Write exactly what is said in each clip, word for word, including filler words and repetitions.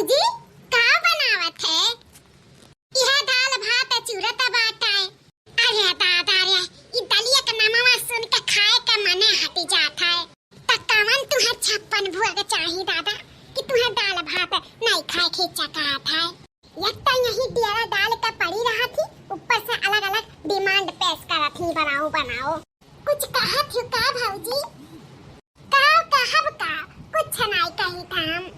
जी, का बनावत है? यह दाल भात चूरत बाटा है। अरे दादा रे, ई दलिया के नमवा सुन के खाए के मने हटी जात है। त कवन तुहे छप्पन भोग चाही दादा कि तुहे दाल भात नहीं खाए के इच्छा कहत है? एक तो यही डेरा डाल के पड़ी रहत ही, ऊपर से अलग-अलग demand पेश करत ही, बनाओ, बनाओ। कुछ कहत ही का भौजी? का कहब का? कुछ नाई कही था हम।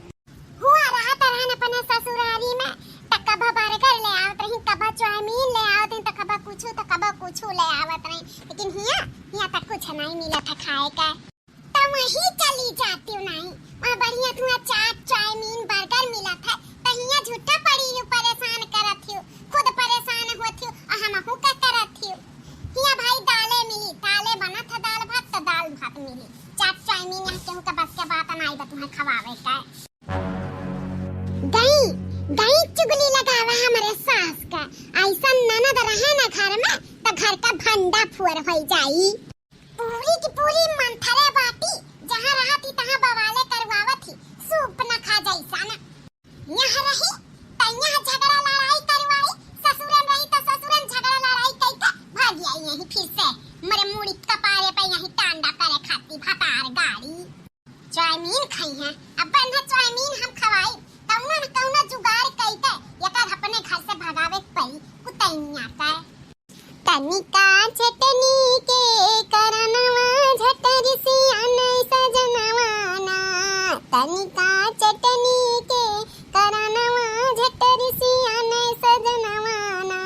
हुआ रहत रहन अपने ससुरारी में, त कबो burger ले आवत रही, कबो चाउमीन ले आवत रही, त कबो कुछु, त कबो कुछु ले आवत रही। लेकिन हियाँ, हियाँ त कुछ नाई मिलत है खाए का। त वहीं चली जाती हूँ नहीं, वहाँ बढ़िया तुहाँ चाट, चाउमीन, burger मिलत है, त हियाँ झूठा पड़ी हूँ, परेशान करत हूँ, खुद परेशान होत हूँ, और हमहू का करत हूँ। हियाँ भाई दाले मिली, दाले बनत है, दाल भात त दाल भात मिली, चाट चाउमीन यहाँ केहू के बस के बात नाई बा तुहाँ खवावे का। गई, गई चुगली लगावा हमरे सास का, ऐसन ननद रहे ना घर में त घर का भंडा फोर हो जाई। पूरी की पूरी मंथरे बाटी, जहाँ रहत ही तहाँ बवाले करवावत ही, सूप न खा जैसन। यहाँ रही त यहाँ झगड़ा लड़ाई करवाई, ससुरन रही त ससुरन झगड़ा लड़ाई कई के भाग आई यहीं फिर से, मरे मुड़ी कपारे पे यहीं टांडा करे खाती भतार गाड़ी। चाउमीन खाई है, अब बंधा चाउमीन हम खवाई, कौनो न कौनो जुगाड़ कई के एकर अपने घर से भगावे के पड़ी, कुतैनिया का। तनिका चटनी के करनवा झट रिसिया नै सजनवा ना। तनिका चटनी के करनवा झट रिसिया नै सजनवा ना।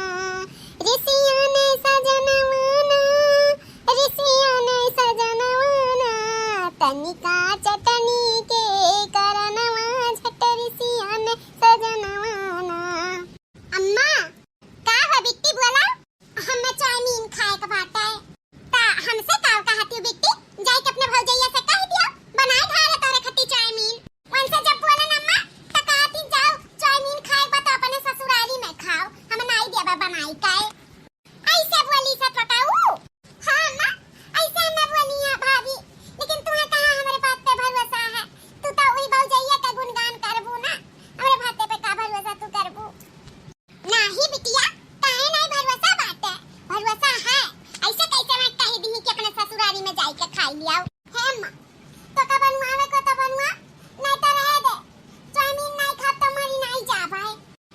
रिसिया नै सजनवा ना। रिसिया नै सजनवा ना। तनिका चटनी के करनवा झट रिसिया नै सजनवा ना। अम्मा, का हो बिट्टी बोला? हमें चाउमीन खाए के बाटे। ता हमसे का कहती हो बिट्टी? जाई के अपने भौजैया से कह दियो, बनाए धारे तोरे खती चाउमीन। उनसे जब बोले ना अम्मा, त कहती जाओ चाउमीन खाए के बा त अपने ससुरारी में खाओ, हम नाई देबा बनाई काए। ऐसे बोली से पकाऊ? हाँ अम्मा, ऐसे न बोली है भाभी, लेकिन तुम्हें कहाँ हमारे बात पे भरोसा है? तू तो वही भौजैया का गुणगान करबू ना, हमारे बात पे का भरोसा तू करबू? नाही बिटिया, काहे नाही भरोसा बाटे? भरोसा है। ऐसे कैसे मैं कह दी कि अपने ससुरारी में जाई के खाई लियाओ? हे अम्मा, तो का बनवावे को तो बनवा, नहीं तो रहे दे। चाउमीन नहीं खाब तो मरी नहीं जाब है।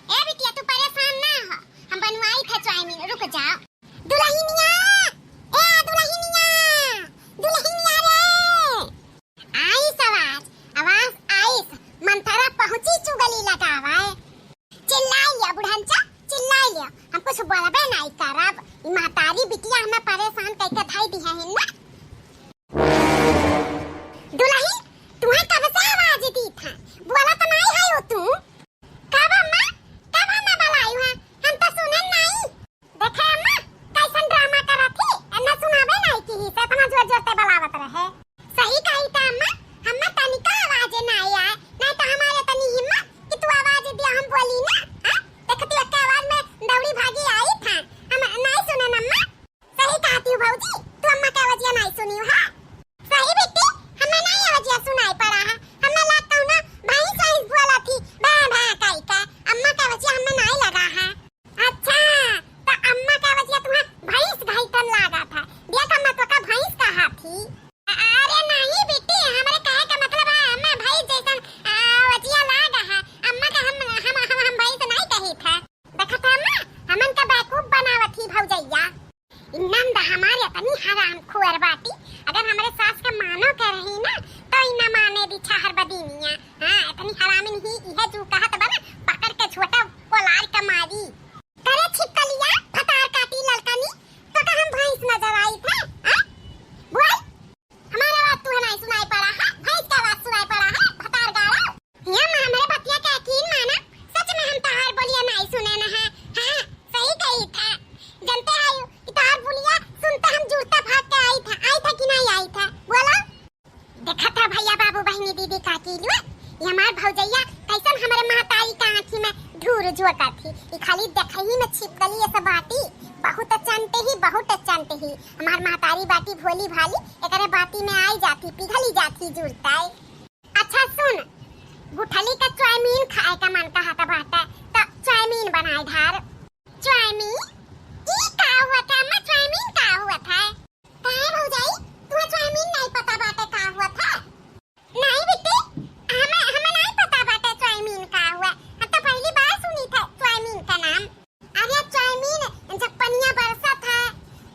ए बिटिया, तू परेशान ना हो, हम बनवाई थे चाउमीन, रुक जाओ। दुलहिनिया, ए दुलहिनिया, दुलहिनिया रे। आइस आवाज, आवाज आइस, मंथरा पहुँची चुगली लगावे। चिल्लाई लिया बुढ़नचा, चिल्लाई लिया, हम कुछ बोलबे नहीं करब। ई महतारी बिटिया हमें परेशान कइके धई दिहे हैं ना। दुलहिन, तुहे कब से आवाज दी था, बोला तो नहीं है हो तू। कब अम्मा, कब अम्मा बुलाई है, हम तो सुने नहीं। देखे अम्मा, कैसन ड्रामा करत ही, एन्ना सुनाबे नहीं की ही, से इतना जोर जोर से बुलावत रहे। सही कही त अम्मा, हम्मे तनिका आवाजे ना आए, नहीं तो हमारे तनी हिम्मत कि तू आवाज दिया हम बोली ना, हाँ? देखती हो के आवाज में दौड़ी भागी आई था, हम नहीं सुने न अम्मा। सही कहती हो भौजी, तू अम्मा के आवाजिया नहीं सुनी हो, हाँ? सही बेटी, हमें नहीं आवाजिया सुनाई पड़ा है, हमें लाग कहूँ ना भैंस वैंस बोला थी, भैं भैं कही का, अम्मा के आवाजिया हमें नहीं लगा है। अच्छा, त अम्मा का वजिया तुम्हें भैंस घइठन लागा था। देख अम्मा, तो का भैंस कहा थी? अरे नहीं बेटी, हमरे कहे का मतलब है, अम्मा भैंस जैसन, आ, वजिया लागा है। अम्मा का हम, हम, हम, हम भैंस नहीं कही था। देखा था अम्मा, हमन का बेवकूफ बनावत ही भौजैया। ई नंद हमारे इतनी हरामखोर बाटी, अगर हमरे सास के मानो के रही ना, तो ई न माने दी छहर बदिनिया। हाँ, इतनी हरामिन ही, इहे जू कहत बा ना, पकड़ के झोटा कोलार के मारी। करे छिपकलिया, भतार काटी ललकनी, तो का हम भैंस नजर आई थे? हाँ? बोल, हमारा आवाज तुहे नहीं सुनाई पड़ा है, भैंस का आवाज सुनाई पड़ा है, भतार गाड़ा। हिया में हमरे बतिया के यकीन माना, सच में हम तहार बोलिया नहीं सुने न है। हाँ, सही कही था। जनते आयु कि तहार बोलिया सुनते हम जुड़ता भाग के आई था, आई था कि नहीं आई था? बोला। देखा था भैया, बाबू, बहिनी, दीदी, काकी, लुआ, ये हमार भौजैया कैसन हमरे महतारी का आँखी में धूर झोंका थी। ई खाली देखही में छिपकली ये सब बाटी, बहुत चंट ही, बहुत चंट ही। हमार महतारी बाटी भोली भाली, एकरे बाटी में आई जाती, पिघली जाती जुड़ता है। अच्छा सुन, गुठली का चाउमीन खाए का मन कहत बाटे, त चाउमीन बनाए धार। चाउमीन? ई का हुआ था अम्मा, चाउमीन का हुआ था? काहे भौजाई, तुहा चाउमीन नहीं पता बाटे का हुआ था? नहीं बेटी, हमें, हमें नहीं पता बाटे चाउमीन का हुआ। हम तो पहली बार सुनी था चाउमीन का नाम। अरे चाउमीन, जब पनिया बरसत है,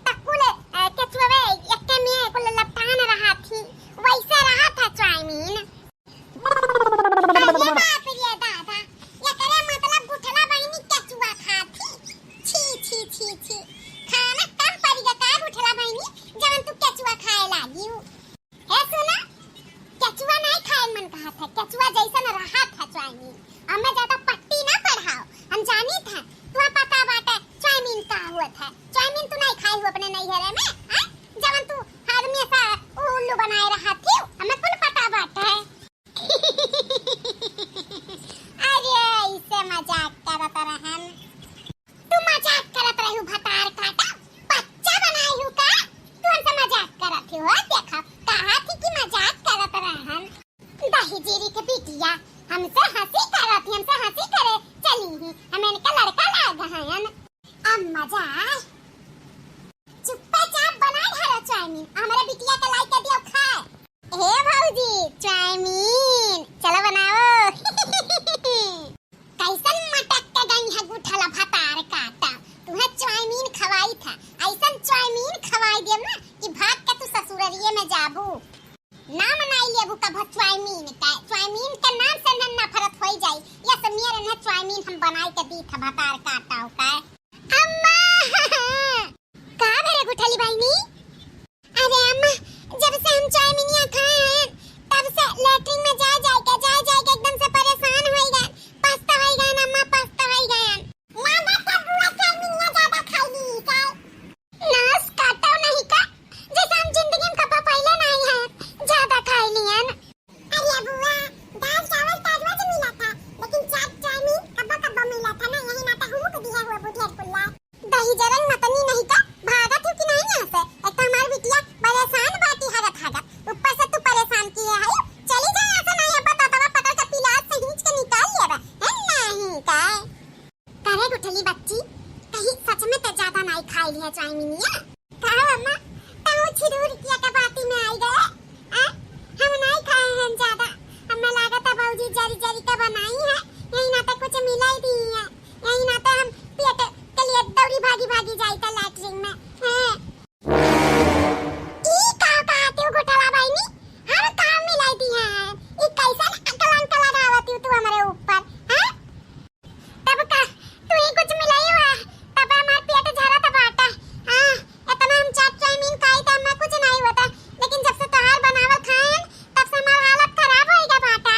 त कुल, अ, केचुआ एक्के में कुल लपटान रहा थी, वैसे रहा था चाउमीन। अरे बाप रे दादा, एकरे मतलब गुठला बहिनी केचुआ खात ही। छी, छी, छी, छी। खाना कम पड़ गया का गुठला बहिनी, जवन तू केचुआ खाए लागी हूँ। ए सुना, केचुआ नहीं खाए मन कहत है, केचुआ जैसन रहत है चाउमीन। हमें ज्यादा पट्टी ना पढ़ाओ, हम जानी था, तुहा पता बाटे चाउमीन का हुआ था। चाउमीन तू नहीं खाई हो अपने नैहरे में, हाँ? जवन तू हमेशा उल्लू बनाए रहत ही, हमें कुल पता बाटे। अरे, ऐसे मजाक करत रहन। तू मजाक करत रहू भतार काटा, बच्चा बनाई हूँ का? तू हमसे मजाक करत ही हो, देखा, कहा थी कि मजाक करत रहन। दही जीरी के बिटिया, हमसे हंसी करत ही, हमसे हंसी करे चली ही, हम इनका लड़का लाग हयन। अब मजा आए। चुप्पे चाप बनाए धरो चाउमीन, हमरे बिटिया के लाई के दियो खाए। हे भौजी, चाउमीन, चलो बनाओ। कैसन मटक के गई है गुठला भतार काटा, तुहे चाउमीन खवाई था, ऐसन चाउमीन खवाई देब ना कि भाग के तू ससुररिये में जाबू। नाम नाई लेबू कभो चाउमीन का, चाउमीन के नाम से न नफरत होई जाई। ये सब मेरे न चाउमीन हम बनाई के दी था भतार काटा का। अम्मा! का भरे गुठली बहिनी? अरे अम्मा, जब से हम चाउमीनिया खाए हैं, तब से लेटरिन में जाए जाए के, जाए जाए के एकदम से परेशान होई गए, पस्त होई गए अम्मा, पस्त होई गए। लागत है बुआ चाउमीनिया ज्यादा खाई ली का? नास काटो नहीं का, जैसे हम जिंदगी में कब्बो पहले नहीं है, ज्यादा खाई लियन। अरे बुआ, दाल चावल तो रोज मिला था, लेकिन चाट चाउमीन कब्बो कब्बो मिला था ना, यही नाते हमको दिया हुआ बुढ़िया कुल्ला। दही जरन मतनी नहीं का, भागत हो कि नहीं यहाँ से? एक तो हमार बिटिया परेशान बाटी हगत हगत, ऊपर से तू परेशान किए है। चली जाए यहाँ से, नहीं अब दांतवा पकड़ के पिलास से खींच के निकाल लेबा, है नहीं का? करे गुठली बच्ची, कहीं सच में ते ज्यादा नाई खाई लिया चाउमीनिया? का हो अम्मा, तू छिरूर किया के बाती में आई गए? आ? हम नाई खाए हैं ज्यादा, हमें लागत है भौजी जरी जरी का बनाई है, यही नाते कुछ मिला ही दी है, यही नाते हम पेट के लिए दौड़ी भागी भागी जाई था लैट्रिन में। हैं? ई का कहत हो गुठला बहिनी? हम का मिलाई दिहे हैं? ई कैसन कलंक लगावत हो तू हमरे ऊपर, हैं? तब का तू ही कुछ मिलाई हुआ, तब हमार पेट झरत बाटा। हाँ, इतना हम चाट चाउमीन खाई त हमें कुछ नहीं होता, लेकिन जब से तोहार बनावल खाएन, तब से हमार हालत खराब होई गया बाटा।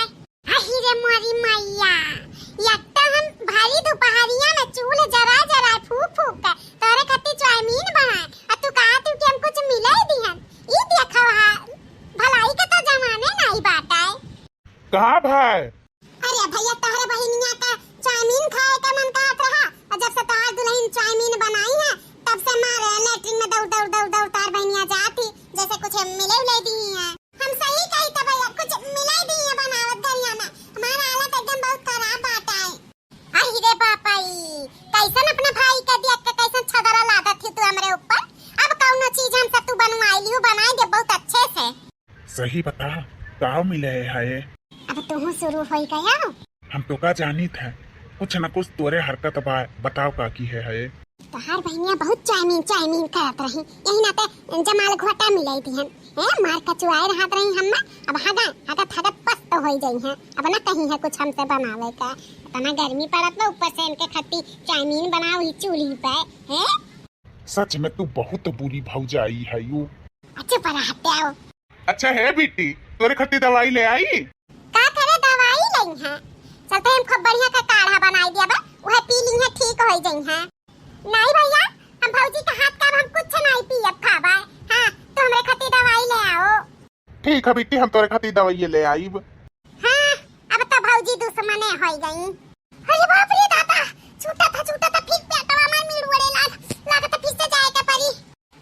अही रे मोरी मैया, एक तो हम भारी दोपहरिया में चूल्ह जरा जरा फूक फूक के तोरे खातिर चाउमीन बनाए, और तू कहा तू कि हम कुछ मिले दिहन। ई देखो हा, भलाई के तो जमाने नहीं बाटे। कहाँ भाई? अरे भैया, तोहरे बहिनिया का चाउमीन खाए का मन कहत रहा, और जब से तोहार दुल्हन चाउमीन बनाई है, तब से मारे लेटरिन में दौड़ दौड़ दौड़ दौड़ तोहार बहिनिया जात ही, जैसे कुछ मिले उले दी है। हम सही कही त भैया, कुछ मिलाई दी है बनावत घरिया में। हमारा हालत एकदम बहुत खराब बाटा है। अरे रे बापा, ई कैसन अपने भाई के देख के कैसन छदरा लादत ही तू हमरे ऊपर। अब कौनो चीज हमसे तू बनवाई लियो, बनाई दे बहुत अच्छे से। सही बता, का मिले है? अब तू शुरू होई गया। हम तो का जानी थे, कुछ न कुछ तोरे हरकत बा, बताओ का की है, है? तोहार बहिनिया बहुत चाउमीन, चाउमीन करत रही, यही नाते जमाल घोटा मिलाई दिहन। ए, मार कचुआए रहत रही हम्मा, अब हगा, हगत, हगत पस्त होई जाई हैं। अब ना कहीं है कुछ हमसे बनावे का। इतना गर्मी पड़त बा, ऊपर से इनके खत्ती चाउमीन बनाओ ही चूल्ही पे, हैं? सच में तू बहुत बुरी भौजाई है यू। चुप रहते हो। अच्छा है बेटी, तोरे खत्ती दवाई ले आई? का करे दवाई लई है? चलते हम खूब बढ़िया का काढ़ा बनाई दिया बा, उहे पी ली है, ठीक होई जाई है। नहीं भैया, हम भौजी के हाथ का हम कुछ नहीं पियब खाबा। हाँ, तो हमरे खातिर दवाई ले आओ। ठीक है बेटी, हम तोरे खातिर दवाई ले आईब। हाँ, अब तो भौजी दुश्मने होई गई। अरे बाप रे दादा, छूटा था, छूटा था, फिर पेटवा में मीड़ उड़े लाग, लागत फिर से जाए के पड़ी।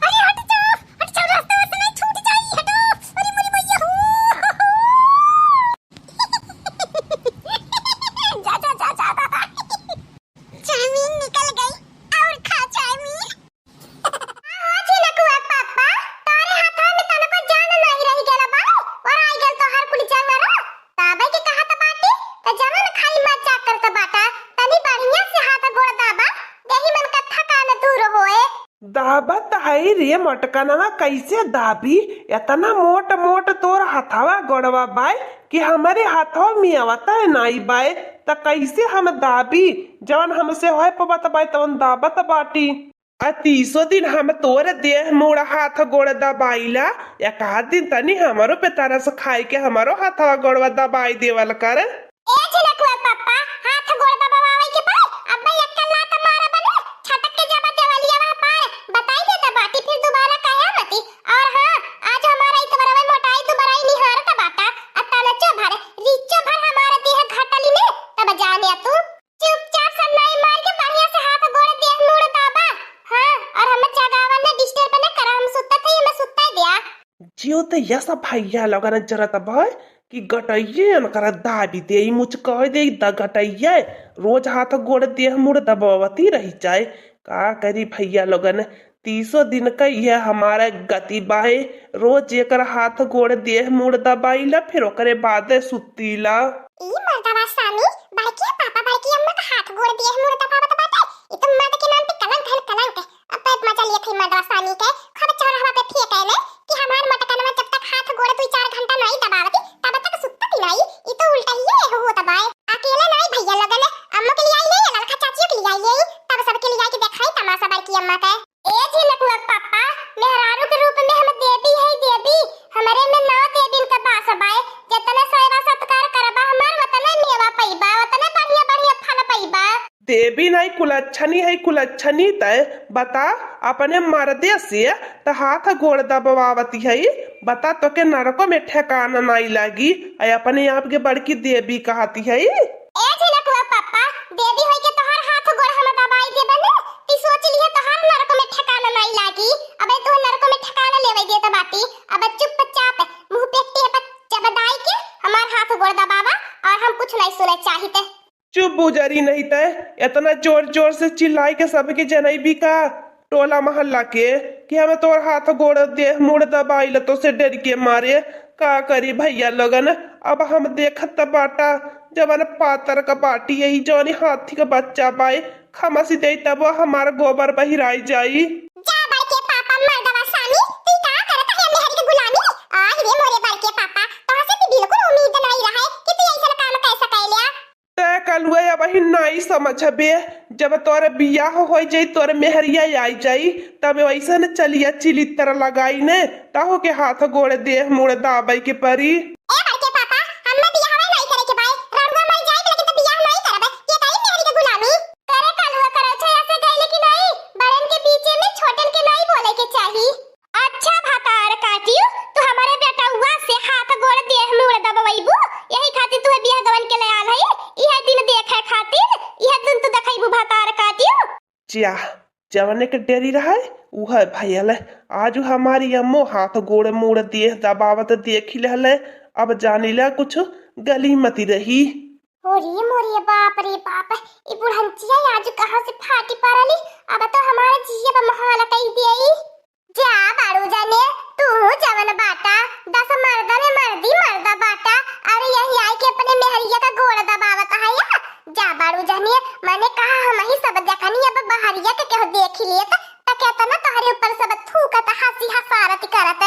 अरे हट जाओ, हट जाओ, रास्ता से नहीं छूट जाई, हटो। अरे मोरी मैया हो। जा त जवन खाली मजाक करत बाटा, तनी बढ़िया से हाथ गोड़ दाबा, यही मन का थकान दूर होए। दाबत है रे मटकनवा, कैसे दाबी? इतना मोट मोट तोर हथवा गोड़वा बाय कि हमरे हथवा में आवत है नाई बाय, त कैसे हम दाबी? जवन हमसे होए पबत बाय तवन दाबत बाटी। आ तीसो दिन हम तोर देह मूड़ हाथ गोड़ दबाइला, एक आध दिन तनी हमरो पे तरस खाए के हमरो हथवा गोड़वा दबाई देवल कर। ए झिनकुआ पप्पा, हाथ गोड़ दबावे के पाए, अब मैं एक्का लात मारा बने, छटक के जब देवलिया वह पाए, बताई देता बाटी फिर दोबारा कहे मती। और हाँ, आज हमारा इतवरवे मोटाई दुबराई निहारत बाटा, आ तनचो भर, रिचो भर हमारा देह घटली ने, तब जाने तू। चुपचाप सन्नाई मार के बढ़िया से हाथ गोड़ देह मूड़ दाबा। हाँ, और हम जगावन ने disturb न करा, हम सुत्ता थे, हमें सुत्ता दिया। जियो त यस भैया लोगन जरत बा कि गटइये अनकर दाबी दे, ई मुझ कह दे द गटइये, रोज हाथ गोड़ देह मूड़ दबावती रही जाए। का करी भैया लोगन, तीसो दिन का यह हमारा गति बाए, रोज एकर हाथ गोड़ देह मूड़ दबाइला, फिर ओकरे बाद सुतीला। ई मर्दवा स्वामी, बड़के पापा, बड़की अम्मा का हाथ गोड़ देह मूड़ दबावत बाटे। ई तो मर्द के नाम पे कलंक है, कलंक। अब तो मजा लिए थे मर्दवा स्वामी के, खूब चौराहा पे फेंके ने कि हमार मोटकनवा जब तक हाथ गोड़ दुई चार घंटा नहीं दबावती, तब तक सुतती नहीं। ई तो उल्टा ही ये होत बाए। अकेले नहीं भैया लोगन, अम्मो के लिए आई ले, ललका चाचियों के लिए आई ले, तब सबके लिए आई के देखाई तमाशा बड़की अम्मा के। ए झिनकुआ पापा, मेहरारू के रूप में हम देवी है देवी, हमरे में नौ देवीन का बास बाए। जतने सेवा सत्कार करबा हमार, वतने मेवा पइबा, वतने बढ़िया बढ़िया फल पइबा। देवी नहीं, कुलच्छनी है, कुलच्छनी। तय बता, अपने मर्दे से त हाथ गोड़ दबवावती है, बता तोके नरको में ठेकाना नहीं लागी, आ अपने आप के बड़की देवी कहती है। ए झिनकुआ पापा, देवी होई के तोहार हाथ गोड़ हम दबाई देबे ने, ती सोच लिहे तोहार नरक में ठिकाना नाई लागी। अबे तू नरक में ठिकाना लेवे देत बाटी। अब चुपचाप मुंह पे टेप जबदाई के हमार हाथ गोड़ दबावा और हम कुछ नहीं सुने चाहित। चुप बुजरी नहीं तय, इतना जोर जोर से चिल्लाई के सबके जनई भी का? टोला महल्ला के कि हमें तोर हाथ गोड़ देह मुड़ दबाइल तो से डर के मारे। का करी भैया लोगन, अब हम देखत त बाटा जवन पातर का बाटी यही जौनी हाथी का बच्चा बाए, खमसी दे तब हमार गोबर बहिराई जाई। जा बड़के पापा मर्दवा सामी, तू का करत है मेहर के गुलामी? आह रे मोरे बड़के पापा, तोहसे तो बिल्कुल उम्मीद नहीं रहे कि तू ऐसा काम कैसे कैल्या। तै कलुआ अबहिन नाई समझबे, जब तोर बियाह होइ जाई, तोर मेहरिया आई जाई, तब वैसन चलिया चिलित्तर लगाई ने, तहु के हाथ गोड़ देह मुड़ दाबै के परी। ए बड़के पापा, हम्मे बियाहवे नाई करे के बाय, रड़ुआ मर जाई, लेकिन तो बियाह नाई करबे, के करी मेहरी के गुलामी। करे कलुआ करे छै ऐसे गइले कि नाई, बड़न के बीचे में छोटन के नाई बोले के चाही। अच्छा भतार काटियो, तू हमरे बेटउआ से हाथ गोड़ देह मुड़ दबवैबू, यही खातिर तुहे बियाह गवन के ले आल हई, इहे दिन देखे खातिर, इहे दिन तू देखैबू भतार काटियो। जा, जवने के डेरी रहे, उहे भयल। आज हमारी अम्मो हाथ गोड़ मुड़ देह दबावत देखी लेहले, अब जानी ला कुछ गली मती रही। ओ रे मोरे बाप रे बाप, ई बुढ़ंचिया आज कहाँ से फाटी पड़ली, अब तो हमारे जिए बा मोहाल कई देई। जा बाड़ू जने, तू जवन बाटा, दस मर्दा में मर्दी मर्दा बाटा, अरे यही आई के अपने मेहरिया का गोड़ दबावत है या? जा बाड़ू जने, मैंने कहा हम ही सब देखनी, अब बहरिया के केहू देख लिए त, त केतना तोहरे ऊपर सब थूकत, हंसी हसारत करत।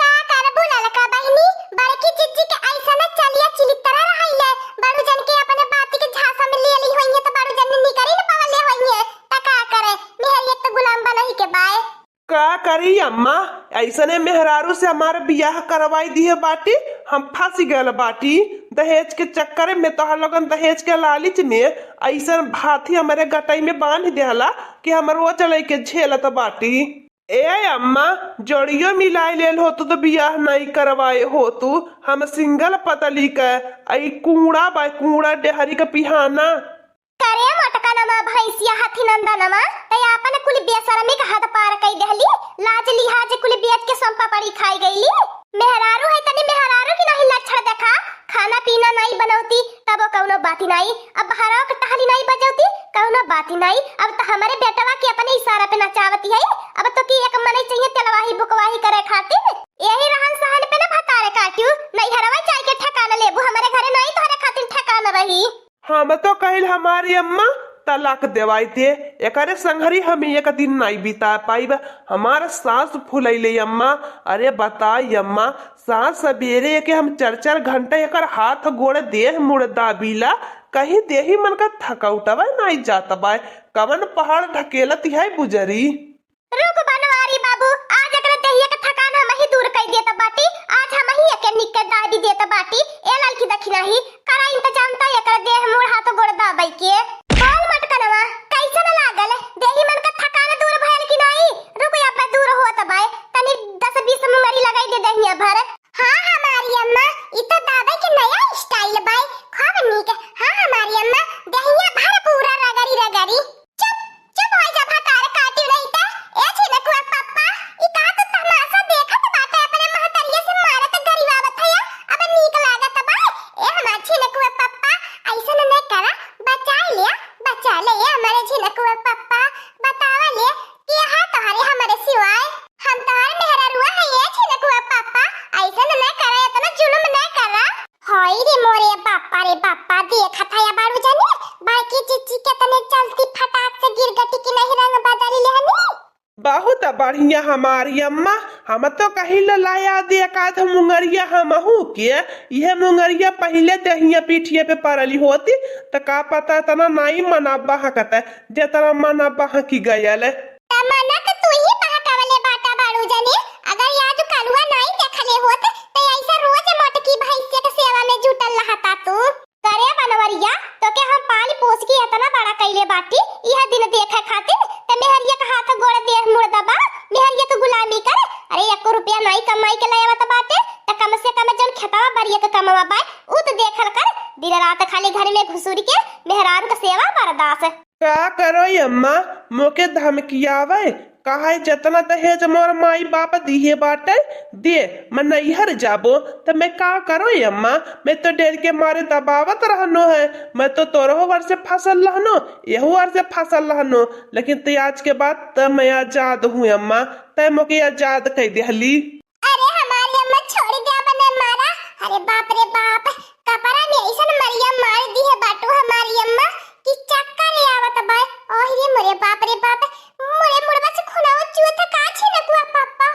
का करबू ललका बहिनी, बड़की जिज्जी के ऐसा न चलिया चिलित्तरा रहैले, बाड़ू जन के अपने बाती के झांसा में ले ली होइए, त बाड़ू जन निकरी न पवले होइए, त का करे, मेहरिया त गुलाम बनही के बाय। का करी अम्मा, ऐसने मेहरारू से हमार बियाह करवाई दिहे बाटी, हम फंस गयल बाटी। दहेज के चक्कर में तोहर लोगन दहेज के लालच में ऐसन हाथी हमरे गटई में बांध देहला कि हम रोज लइके झेलत बाटी। ए अम्मा, जोड़ियो मिलाए लेल होतू तो बियाह नहीं करवाए होतू, हम single पतली के, आई कूड़ा बा, कूड़ा डेहरी के पिहाना। करे मोटका नमा भैंसिया हाथी नंदनमा, तै आपन कुल बेशरमी के हद पार कई देहली, लाज लिहाज कुल बेच के सोन पापड़ी खाई गईली। मेहरारू है तनी मेहरारू की नहीं लक्षण देखा, खाना पीना नहीं बनौती तबो कौनो बाती नहीं, अब बहराव के टहली नहीं बजौती कौनो बाती नहीं, अब त हमरे बेटवा के अपने इशारा पे नचावती है, अब तोके एक मनई चाहिए तेलवाही बुकवाही करे खातिर। यही रहन सहन पे न भतारे काटिउ, नैहरवा जाए के ठेकाना लेबू, हमरे घरे नाहीं तोहरे खातिर ठेकाना रही। हम तो कहिल हमारी अम्मा तलाक देवाई दे, एकरे संघरी हम एक दिन नाहीं बिता पाइब। हमार सास फुलैले अम्मा, अरे बताई अम्मा, सास सबेरे के हम चार चार घंटा एकर हाथ गोड़ देह मुड़ दाबीला, कहीं देही मन का थकौटवा नाहीं जात बाय, कवन पहाड़ ढकेलत है बुजरी। रुक बनवारी बाबू, आज एकरे देहिया के थकान हमही दूर कई देत बाटी, आज हमही एके निक के दाबी देत बाटी। ए ललकी दखिनाही, करा इंतजाम त एकरे देह मुड़ हाथ गोड़ दाबै के। बोल मटकनवा, कैसन लागल? देही मन के थकान दूर भयल कि नाई? रुक, अब दूर होत बाय, तनी दस बीस मुंगरी लगाई दे देहिया भर। हाँ हमारी अम्मा, ई तो दाबै के नया style बाय, खूब नीक। हाँ हमारी अम्मा, देहिया भर पूरा रगड़ी रगड़ी। चुप, चुप होइ जा भतार काटिउ नहीं त। ए छिनकुआ पप्पा, ई का तू तमाशा देखत बाटे अपने महतरिया से मारत गरियावत है? अब नीक लागत बा? ए हमार छिनकुआ पप्पा, ऐसन न करा, बचाइ ले, बचा ले ए हमारे छिनकुआ पप्पा, बतावा ले, के है तोहरे हमरे सिवाय? हम तोहर मेहररुआ है ए छिनकुआ पप्पा, ऐसन न करा, इतना जुलुम न करा। हई रे मोरे बापा रे बापा, देखत हया बाड़ू जने, बड़की जिज्जी केतने जल्दी फटाक से गिरगटी की नहीं रंग बदली लेहनी। बहुत बढ़िया हमारी अम्मा, हम तो कहिल लाया दे एक आध मुंगरिया हमहू के, इहे मुंगरिया पहिले देहिया पीठिए पे परली होती, त का पता इतना नाई मना बहकत, जेतना मना बहकी गयल। त मना त तू ही बहकावले बाटा बाड़ू जने, अगर याद कलुआ नाई देखले होत, त ऐसा रोज मोटकी भैंसिया के सेवा में जुटल रहता तू। करे बनवरिया, तोके हम पाल पोस के एतना बड़ा कइले बाटी, इह दिन देखे खातिर, त मेहरिया के हाथ गोड़ देह मुड़ दबा, मेहरिया के गुलामी कर। अरे, एको रुपया नाई कमाई के ले आवत बाटे, त कम से कम जौन खेतवा बरिया के कमवा बाय, उ त देखल कर। दिन रात खाली घर में घुसुर के मेहरान के सेवा बरदास। का करो अम्मा, मोके धमकियावे, कहे, "जतना दहेज मोर माई बाप दिहे बाटे, दे, मैं नैहर जाबो।" त मैं का करो अम्मा, मैं तो डर के मारे दबावत रहनो है, मैं तो तोरहो वर से फसल रहनो, एहू वर से फसल रहनो, लेकिन ते आज के बाद त मैं आजाद हूँ अम्मा, तै मोके आजाद कई देहली। अरे हमारी अम्मा छोड़ दे, अब न मारा। अरे बाप रे बाप, कपड़ा में ऐसन मरिया मार दी है बाटू हमारी अम्मा कि चक्कर ले आवत बा। ओह रे मोरे बाप रे बाप, मोरे मुड़वा से खुनावा चुअत का छिनकुआ पापा।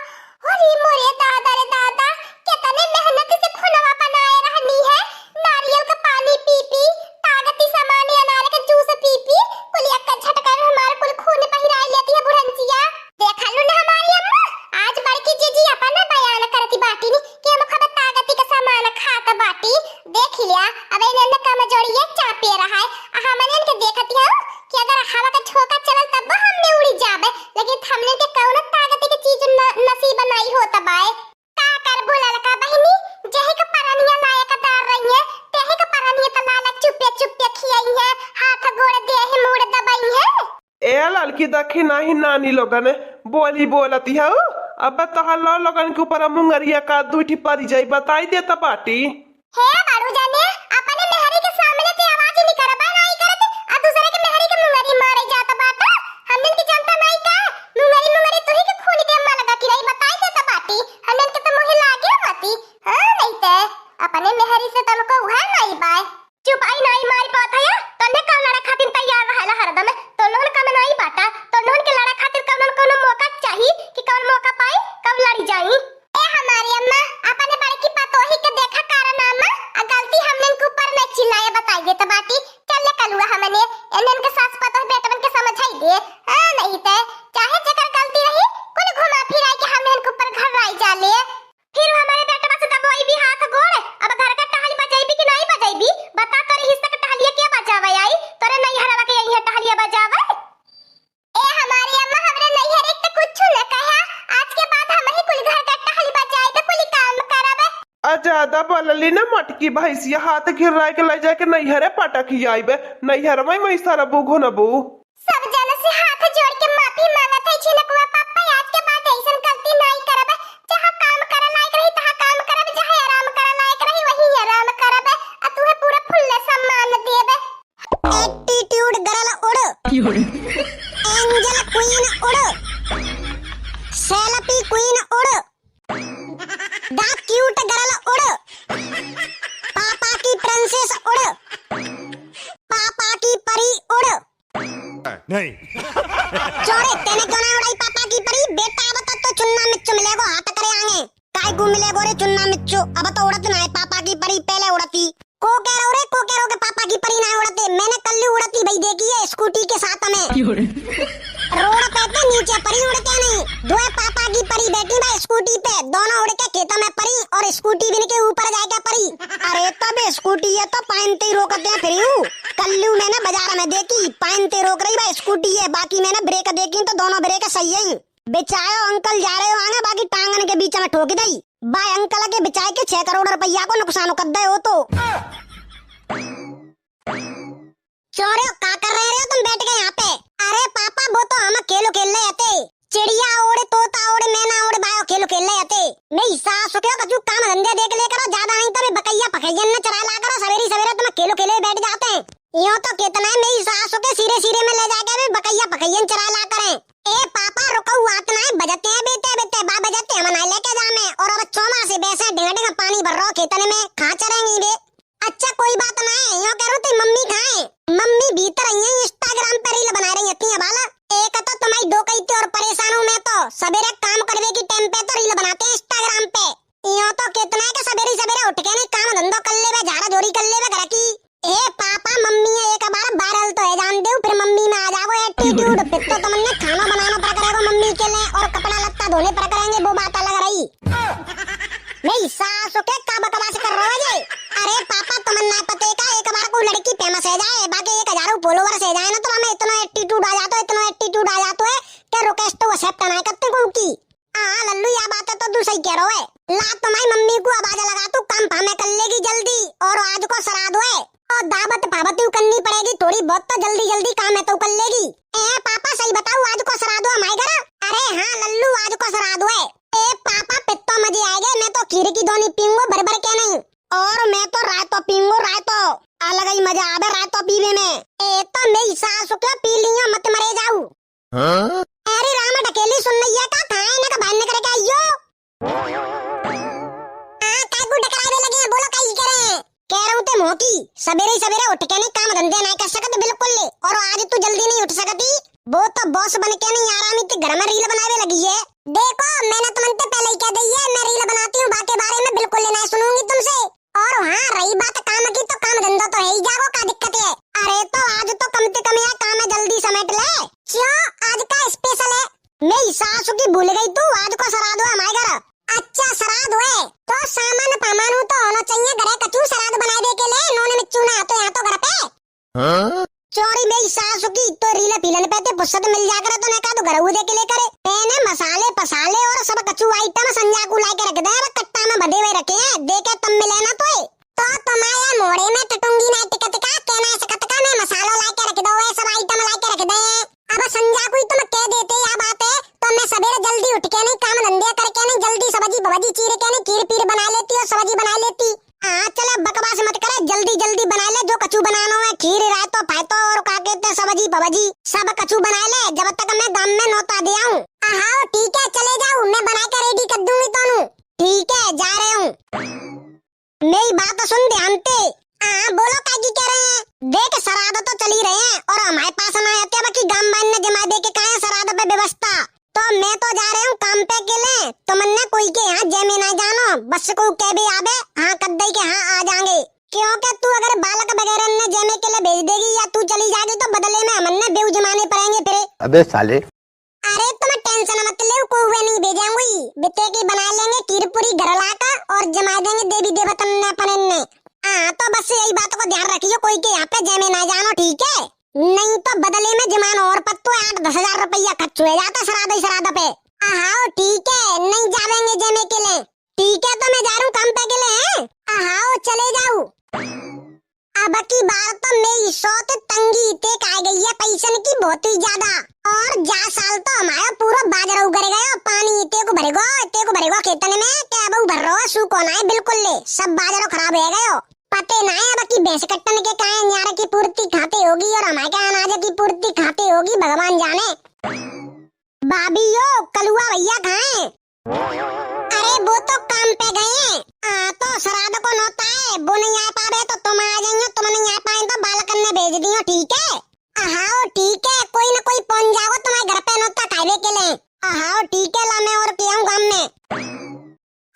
अरे मोरे दादा रे दादा, केतने मेहनत से खुनवा बनाए रहनी है। नारियल का पानी पी पी, तागती सामान अनार का जूस पी पी, कुल एक झटका में हमार कुल खून बहिराई लेती है बुढ़ंचिया। देखलू ना हमारी अम्मा, आज बड़की जीजी अपन बयान करती बाटी नी कि हम खूब तागती का सामान खात बाटी। देख लिया, अब इन्हें कमजोरिये चापे रहा है। आ हमने इनके देखती हूँ कि अगर हवा का झोंका चलल तब हमने उड़ी जाबे, लेकिन हमने के कौनो तागती की चीज न, नसीब नहीं होता बाय। का करबू ललका बहिनी, जेही के परनिया लायक दार रही है, तेही के परनिया त लाला चुपे चुपे खियाई है, हाथ गोड़ देह मूड़ दबाई है। ए ललकी दखिनाही नानी लोगन, बोली बोलती हऊ, अब तोहर लो लोगन के ऊपर मुंगरिया का दुइठी परी जाई, बताई देत बाटी। हे बाड़ू जाने, अपने मेहरी के सामने ते आवाज निकरबा नाई करत, आ दूसरे के मेहरी के मुंगरी मारे जात बाटा। हमनन के जनता नाई का? मुंगरी मुंगरी तोही के खून के मलगा की रही, बताई देत बाटी। हमनन के त मुहे लागे मती। हाँ, नहीं ते अपने मेहरी से तनको उहे नाई बाय। चुपाई नाई मारी पावत हया, तन्ने का लड़े खातिर तैयार रहेला हरदम। तोनहन कम नाई बाटा, तोनहन के लड़े खातिर कौनो न कौनो मौका चाही कि कौन मौका पाई, कब लड़ी जाई। ए हमारी अम्मा, अपने बड़की पतोही के देखा कारनामा, आ गलती हमनन के ऊपर न चिल्लाए बताई देत बाटी। चल ले कलुआ हमने, इन्हन के सास पतोह बेटवन के समझाई दे। हाँ, नहीं ते, चाहे जेकर गलती रही, कुल घुमा फिराई के हमनन के ऊपर घर्राई जाले। फिर हमरे बेटवा से दबोई भी हाथ गोड़, अब घर का टहल बजैबी कि नाई बजैबी? बता, तोरे हिस्सा के टहलिया के बजावे आई? तोरे नैहरवा के यही टहलिया बजावे? ए हमारी अम्मा, हमरे नैहर एक तो कुछ न कहा, आज के बाद हम ही कुल घर का टहल बजाइबे, कुल काम करबे। आ ज्यादा बोलली ना मटकी भैंसिया, हाथ घिर्राई के ले जाके नैहरे पटक आइबे, नैहर में मैं सरबू घुनबू। सब जन से हाथ जोड़ के माफी मांगत है छिनकुआ पप्पा, आज के बाद ऐसन गलती नाई करब। जहाँ काम करे लायक रही तहाँ काम करब, जहाँ आराम करे लायक रही वहीं आराम करब। आ तुहे पूरा फुल्ले सम्मान देब। एटीट्यूड गर्ल उड़। एंजल क्वीन उड़। queen उड़, the cute girl उड़, पापा की princess उड़, पापा की परी उड़। नहीं। चोरे, तेने क्यों ना उड़ाई पापा की परी? बेटा, अब तो, तो चुन्ना मिच्चो मिलेगो, हाथ करे आगे। काय को मिलेगो रे चुन्ना मिच्चो? अब तो उड़त ना है पापा की परी, पहले उड़ती। को कह रहो रे, को कह रहो के पापा की परी ना उड़ते? मैंने कल्लू उड़ती भई देखी है scooty के साथ में। क्यों रे? रोड पे तो नीचे परी उड़ते नहीं, दोए पापा की परी बैठी बा scooty पे, दोनों उड़ के खेतों में परी और scooty भी इनके ऊपर जाके परी। अरे तब scooty है तो पाइन ते ही रोकते हैं फिर यूं। कल्लू मैंने बाजार में देखी, पाइन ते रोक रही बा scooty है, बाकी मैंने brake देखी तो दोनों brake सही है। बेचायो अंकल जा रहे हो आगे, बाकी टांगन के बीच में ठोक दई। बा अंकल के बेचाए के छह करोड़ रुपया को नुकसान कर दे हो तो। चोरे, का कर रहे हो तुम बैठ के यहाँ पे? अरे पापा, वो तो हम खेलो खेल रहे थे। चिड़िया उड़े, तोता उड़े, मैना उड़े, बायो खेलो खेल रहे थे। मेरी सास को कछु काम धंधे देख ले करो, ज्यादा आई तबे बकैया पकैयन न चरा ला करो, सवेरे सवेरे तुम खेलो खेले बैठ जाते हैं। यो तो कितना है, मेरी सास के सिरे सिरे में ले जाके भी बकैया पकैयन चरा ला करें। ए पापा, रुको, आत ना है, बजते हैं बेते बेते, बा बजते हम ना लेके जामे। और अब चौमा से बैसे ढेंग ढेंग पानी भर रहो खेतन में, कहाँ चरेंगी बे? अच्छा कोई बात ना है, यो कह रहो ती मम्मी कहाँ है? मम्मी भीतर आई है, Instagram पे reel बना रही है, बाला। एक तो तुम्हारी डोकई थी और परेशान हूँ मैं तो, सवेरे काम करवे की time पे तो reel बनाते हैं Instagram पे। यो तो कितना है कि सवेरे सवेरे उठ के नहीं काम धंधो कर लेवे, झाड़ा झोरी कर लेवे घर की। ए पापा, मम्मी है एक बार viral तो है जान देउ, फिर मम्मी में आ जाओ attitude, फिर तो तुमने खाना बनाना पड़ करेगा मम्मी के लिए और कपड़ा लत्ता धोने पड़ करेंगे, वो बात अलग रही। मेरी सास के का बकवास कर रहे हो ये? अरे पापा, तुमन ना पते का, एक बार कोई लड़की famous है जाए, बाकी एक हजारों followers है जाए ना, तो हमें इतना attitude आ जातो, इतना attitude आ जातो है कि request तो accept ना करते को की। हाँ लल्लू, या बात है तो तू सही कह रहो है। ला तुम्हारी मम्मी को आवाज लगा, तू काम फामे कर लेगी जल्दी, और आज को श्राद्ध है, और दावत पावत यू करनी पड़ेगी, थोड़ी बहुत तो जल्दी जल्दी काम है तो कर लेगी। ए पापा, सही बताओ, आज को श्राद्ध है हमारे घर? अरे हाँ लल्लू, आज को श्राद्ध है। ए पापा, पित्तो मजे आएगे, मैं तो खीर की दोनी पीऊंगा भर भर के नहीं। और मैं तो रायतो पीऊंगा, रायतो। अलग ही मजा आवे रायतो पीवे में। ए तो मेरी सास के पी लियो, मत मरे जाऊ। हाँ? अरे राम, ढकेली सुन लिया का? कहाँ है इनका बाहर निकल के आइयो? हाँ, काय को डकरावे लगे हैं? बोलो, काय करे? कह रहा हूँ ते मोटी, सवेरे ही सवेरे उठ के नहीं काम धंधे नहीं कर सकत बिल्कुल ले, और आज तू जल्दी नहीं उठ सकती। वो तो boss बन के नहीं आराम इतने घर में reel बनावे लगी है। देखो, मैंने तुमन ते पहले ही कह दी है, मैं reel बनाती हूँ, बाकी बारे में बिल्कुल ले नहीं सुनूंगी तुमसे। और हाँ, रही बात काम की, तो काम धंधा तो है ही जागो, का दिक्कत है? अरे, तो आज तो कम से कम यह काम है, जल्दी समेट ले। क्यों, आज का special है? मेरी सासू की भूल गई तू, आज को श्राद्ध हुआ हमारे घर। अच्छा, श्राद्ध हुए तो सामान पामान तो होना चाहिए घरे, कचू श्राद्ध बनाए दे के ले, नोने में चूना आतो यहाँ तो घर पे। हाँ? चोरी मेरी सासू की तो रीले पीलन पे ते फुर्सत मिल जा करे तो ने का तो घरऊ दे के ले करे। मैंने मसाले पसाले और सब कचू item संजा को ला के रख दे, अब कट्टा में बधे हुए रखे हैं, देखे तब मिले ना तोए। तो तुम्हारे मोड़े में टटुंगी ना टिकट का, कहना है सकत का, मैं मसालो ला के रख दो, वे सब item ला के रख दे। अब संजा को ही तुम कह देते या बात है, तो मैं सवेरे जल्दी उठ के नहीं काम धंधे करके नहीं, जल्दी सब्जी भबजी चीर के नहीं, खीर पीर बना लेती और सब्जी बना लेती। हाँ, चले, बकवास मत करे, जल्दी जल्दी बना ले, जो कछु बनानो है, खीर, रायतो, फायतो और का कहते हैं, सब्जी पबजी, सब कछु बना ले, जब तक मैं गांव में नोता दे आऊं। हाँ, ठीक है, चले जाओ, मैं बना के ready कर दूंगी तोनू। ठीक है, जा रहे हूँ। मेरी बात सुन ध्यान ते। हाँ, बोलो, काकी कह रहे हैं? देख, श्राद्ध तो चली रहे हैं और हमारे पास ना आते, बाकी गांव वाले ने जमा दे के कहा है श्राद्ध पे व्यवस्था। तो मैं तो जा रहे हूँ काम पे के लिए, तुमन्ने कोई के यहाँ जेमे ना जानो, बस को कह भी आवे, हाँ कद्दई के हाँ आ जाएंगे। क्योंकि तू अगर बालक वगैरह ने जेमे के लिए भेज देगी या तू चली जाएगी तो बदले में हमन्ने बेउ जमाने पड़ेंगे फिर। अबे साले। अरे तुम tension मत ले, कोई वे नहीं भेजेंगे, बिते की बना लेंगे खीर पूरी घर लाकर और जमा देंगे देवी देवतन ने अपन ने। हाँ, तो बस यही बात को ध्यान रखियो, कोई के यहाँ पे जेमे ना जानो, ठीक है? नहीं तो बदले में जमानो और पत्तो आठ दस हजार रुपया खर्च हो जाता श्राद्ध ही श्राद्ध पे। हाँ, ठीक है, नहीं जावेंगे जेमे के लिए। ठीक है, तो मैं जा रहा हूँ काम पे के लिए, हैं? हाँ, चले जाओ। अब की बार तो मेरी सोत तंगी इते का आ गई है, पैसन की बहुत ही ज्यादा। और जा साल तो हमारा पूरा बाजरा उगर गयो, पानी इते को भरेगो, इते को भरेगो खेतन में, के अब भर रहो, सूखो ना है बिल्कुल ले, सब बाजरो खराब हो गयो। पते ना है अब की भैंस कट्टन के काहे न्यार की पूर्ति खाते होगी और हमारे के अनाज की पूर्ति खाते होगी, भगवान जाने। भाभी यो, कलुआ भैया कहाँ है? अरे वो तो काम पे गए हैं। आ, तो श्राद्ध को नोता है, वो नहीं आ पावे तो तुम आ जाइयो, तुम नहीं आ पाए तो बालकन ने भेज दियो, ठीक है? हाँ ठीक है, कोई ना कोई पहुंच जाओ तुम्हारे घर पे नोता खावे के लिए। हाँ ठीक है, ला मैं और के आऊँ गाँव में।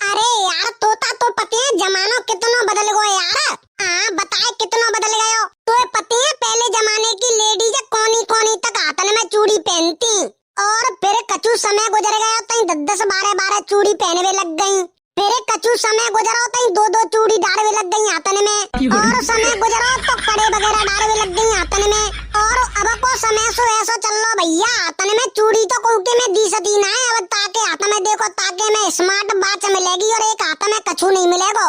अरे यार तोता, तो पते है जमानो कितनो बदल गयो यार। हाँ बताए कितनो बदल गयो। तो पते है पहले जमाने की लेडीज कोनी कोनी तक हाथन में चूड़ी पहनती, और फिर कछु समय गुजर गयो तई दस दस बारह बारह चूड़ी पहनवे लग गई। फिर कछु समय गुजरो तई दो दो चूड़ी डारवे लग गई हाथन में, और समय गुजरो तो कड़े वगैरह डारवे लग गई हाथन में। और अब को समय सो ऐसो चल लो भैया, हाथन में चूड़ी तो कोके में दीसती ना है। अब ताके हाथ में देखो, ताके में स्मार्ट वॉच मिलेगी और एक हाथ में कछु नहीं मिलेगो।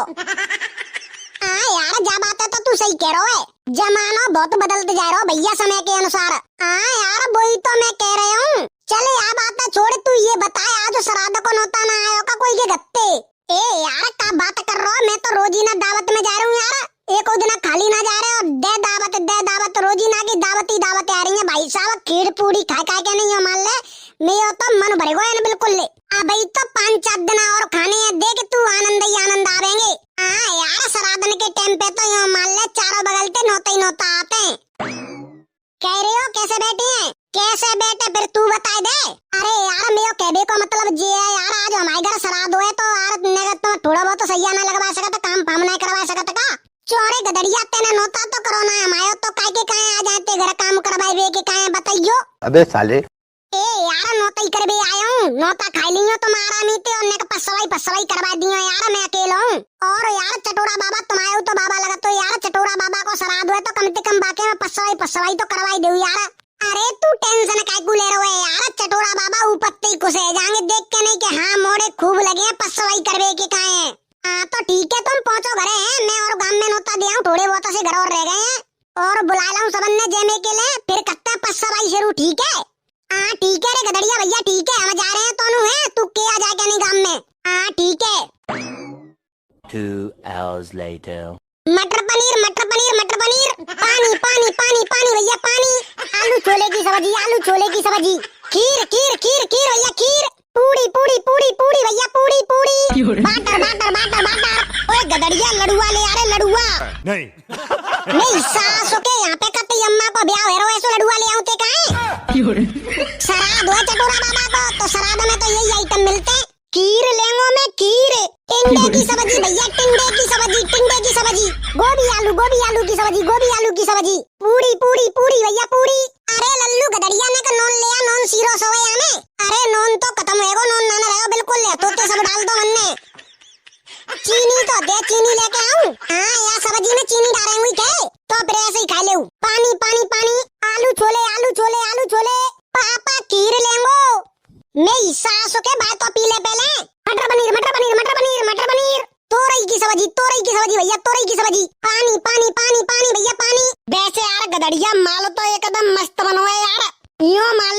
हाँ यार, जा बात है तो तू सही कह रहो है, जमानो बहुत बदलते जा रहो भैया समय के अनुसार। हाँ यार, वही तो मैं कह रहे हूँ। चल या बात छोड़, तू ये बताए आज श्राद्ध को नोता ना आयो का कोई के गत्ते? ए यार, का बात कर रहो? मैं तो रोजीना दावत में जा रहा हूँ यार। एको दिन खाली ना जा रहे हो। दे दावत, दे दावत, रोजीना की दावत ही दावत आ रही है भाई साहब। खीर पूड़ी खा खा के नहीं हो मान ले, मैं यो तो मन भर गयो है बिल्कुल ले। अबही तो पाँच चार दिन और खाने हैं, देख तू आनंद ही आनंद आवेंगे। हाँ यार, श्राद्धन के टाइम पे तो यो मान ले चारों बगल ते नोता ही नोता आते हैं। कह रहे हो कैसे बैठे हैं? कैसे बैठे फिर तू बता दे। अरे यार, मेरे कहबे को मतलब जे है यार, आज हमारे घर श्राद्ध होए तो यार ने तो थोड़ा बहुत तो सैया ना लगवा सकत, काम फाम ना करवा सकत का? चोरे गदड़िया, तेने नोता तो करो ना हमायो, तो काहे के काहे आ जाते घर काम करवावे के काहे बताइयो? अबे साले। ए यार, नोता ही करबे आयो हूँ, नोता खाई लियो तुम्हारा मीते और ने का पसवाई पसवाई करवा दियो यार, मैं अकेला हूँ। और यार चटोरा बाबा तुम आयो तो बाबा लगत हो यार, चटोरा बाबा को श्राद्ध होए तो कम से कम बाके में पसवाई पसवाई तो करवाई दो यार। अरे तू tension काय कु ले रहो है यार, चटोरा बाबा ऊपर ते ही खुश है जाएंगे देख के नहीं कि हाँ मोड़े खूब लगे हैं पसवाई करबे के काहे। हाँ तो ठीक है, तुम पहुँचो घरे हैं, मैं और गांव में नोता दे आऊँ, थोड़े बहुत से घर और रह गए हैं और बुला लाऊं सबन ने जेमे के लिए, फिर कत्ता पसवाई शुरू, ठीक है? हाँ ठीक है रे गदड़िया भैया, ठीक है, हम जा रहे हैं, तोनू है तू के आ जाए क्या नहीं गांव में? हाँ ठीक है। Two hours later. मटर पनीर, मटर पनीर, मटर पनीर, पानी, पानी, पानी, पानी भैया पानी, आलू छोले की सब्जी, आलू छोले की सब्जी, खीर, खीर, खीर, खीर भैया खीर, पूड़ी, पूड़ी, पूड़ी, पूड़ी भैया पूड़ी, पूड़ी, क्यों रे? Water, water, water, water. ओए गदड़िया, लड़ुआ ले आ रे लड़ुआ। नहीं। नहीं सास के यहाँ पे कतई अम्मा को ब्याह है रो, ऐसो लड़ुआ ले आऊं ते काहे? क्यों रे? श्राद्ध हो चटोरा बाबा को, तो श्राद्ध में तो यही item मिलते हैं। खीर लेंगो मैं, खीर। टिंडे की सब्जी भैया, टिंडे की सब्जी, टिंडे की सब्जी, गोभी आलू, गोभी आलू की सब्जी, गोभी आलू की सब्जी, पूड़ी, पूड़ी, पूड़ी भैया, पूड़ी। अरे लल्लू गदड़िया ने का नोन ले आ, नोन सीरो सोवे आने। अरे नोन तो खत्म होएगो, नोन ना रहो बिल्कुल, ले तोते सब डाल दो मन्ने। चीनी तो दे, चीनी लेके आऊं। हाँ, या सब्जी में चीनी डाले हुई थे, तो फिर ऐसे ही खा ले। पानी, पानी, पानी, आलू छोले, आलू छोले, आलू छोले। पापा खीर लेंगो। मैं सासो के बाय तो पी ले पहले। मटर पनीर, मटर पनीर, मटर पनीर, मटर पनीर। तोरई की सब्जी, तोरई की सब्जी भैया, तोरई की सब्जी। पानी, पानी, पानी, पानी भैया, पानी। वैसे यार गदड़िया माल तो एकदम मस्त बनो है यार। यो मान